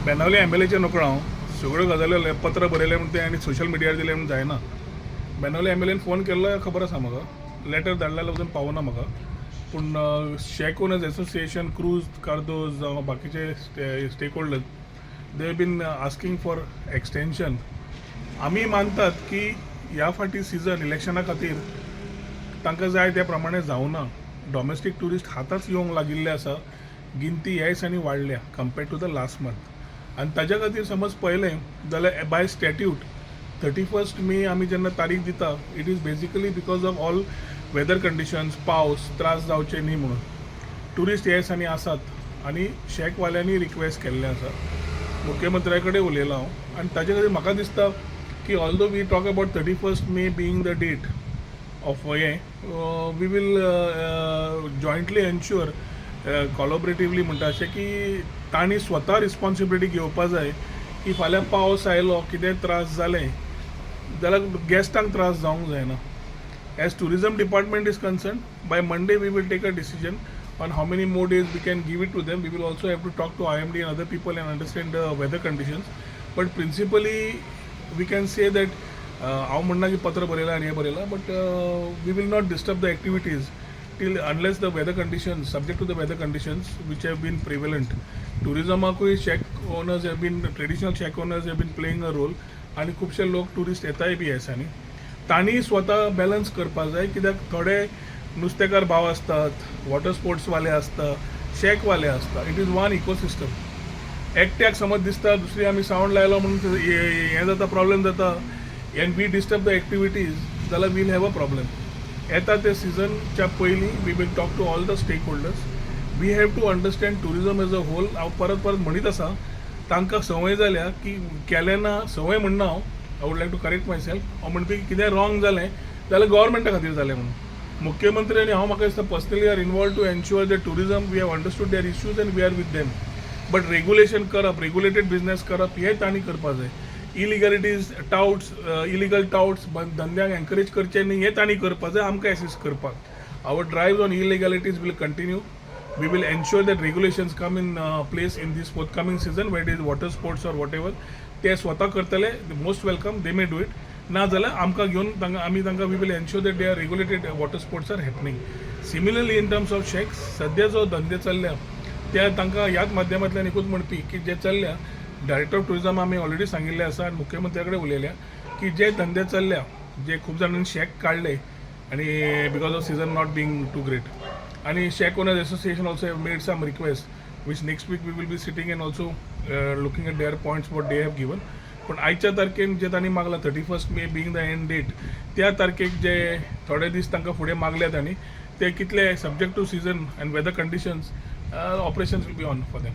बेनावली एमएलएचे नकळो हांव. सगळ्यो गजाली पत्र बरयलें म्हण तें आनी सोशल मिडियार दिलें म्हण जायना. बेनावली एमएलएन फोन केल्लो खबर आसा म्हाका. लेटर धाडलें, अजून पावना म्हाका. पूण shack owners association, Cruz Cardoz जावं बाकीचे stakeholders, they been asking for extension. आमी मानतात की ह्या फावटी सिजन इलेक्शना खातीर तांकां जाय त्या प्रमाणे जावना. डॉमेस्टीक ट्युरिस्ट आतांच येवंक लागिल्ले आसा. गिनती ह्या दिसांनी वाडल्या compared to the last month. आनी ताज्या खातीर समज पळयलें जाल्यार बाय स्टॅट्यूट 31 मे आमी जेन्ना तारीख दिता, it is basically because of all weather conditions, पावस त्रास जावचे न्ही म्हणून. ट्युरिस्ट ह्या दिसांनी आसात आनी शॅकवाल्यांनी रिक्वेस्ट केल्लें आसा. मुख्यमंत्र्या कडेन उलयलां हांव आनी ताजे खातीर म्हाका दिसता की although we talk about 31 May being the date of हें, we will jointly ensure, collaboratively म्हणटा अशें की तांणी स्वता रिस्पॉन्सिबिलिटी घेवपा जाय की फाल्यां पावस आयलो, कितेंय त्रास जालें जाल्यार गेस्टांक त्रास जावंक जायना. As tourism department is concerned, by Monday we will take a decision on how many more days we can give it to them. We will also have to talk to IMD and other people and understand the weather conditions. But principally, we can say that हांव म्हणना की पत्र बरयलां आनी हें बरयलां, but we will not disturb the activities till unless the weather conditions, subject to the weather conditions which have been prevalent. टुरिजमाकूय shack owners have been, traditional shack owners have been playing a role आनी खुबशे लोक tourist येताय बी ह्या दिसांनी. तांणी स्वता balance करपाक जाय, कित्याक थोडे नुस्तेकार भाव आसतात, वॉटर स्पोर्ट्सवाले आसता, शॅकवाले आसता. It is one ecosystem. एकट्याक समज दिसता दुसरी आमी सावंड लायलो म्हणून हें जाता, प्रॉब्लेम जाता and we disturb the activities जाल्यार we'll have a problem. येता ते सिजनच्या पयलीं we will talk to all the stakeholders. We have to understand tourism as a whole. हांव परत परत म्हणीत आसा, तांकां संवय जाल्या की केलें ना. संवय म्हणना हांव, I would like to correct myself. हांव म्हणपी कितें रॉंग जालें जाल्यार गव्हर्मेंटा खातीर जालें म्हणून. मुख्यमंत्री आनी हांव, म्हाका दिसता, personally are involved to ensure the tourism. We have understood their issues and we are with them, but regulation करप, रेग्युलेटेड बिजनेस करप हें तांणी करपाक जाय. इलिगलिटीज, टाउट्स, इलिगल टाउट्स धंद्यांक एनकरेज करचे न्ही हें तांणी करपाक जाय. आमकां एसिस्ट करपाक, our drive on illegalities will continue. We will ensure that regulations come in place in this forthcoming season, whether it is water sports or whatever. ते स्वता करतले, most welcome, they may do it. ना जाल्यार आमकां घेवन तांकां, आमी तांकां, we will ensure that they are regulated water sports are happening. Similarly, in terms of shacks, सद्या जो धंदे चल्ल्या त्या तांकां ह्याच माध्यमांतल्यान एकूच म्हणपी की जे चल्ल्या, डायरेक्टर ऑफ टुरिजम आमी ऑलरेडी सांगिल्लें आसा आनी मुख्यमंत्र्या कडेन उलयल्या की जे धंदे चल्ल्या, जे खूब जाणांनी शॅक काडले आनी because of season not being too great, आणि shack owners association also have made some request, which next week we will be sitting and also looking at their points, what they have given. पण आयच्या तारखेन जे तांणी मागला, 31 May being the end date, त्या तारखेक जे थोडे दीस तांकां फुडें मागल्या तांणी, ते कितले, subject to season and weather conditions, operations will be on for them.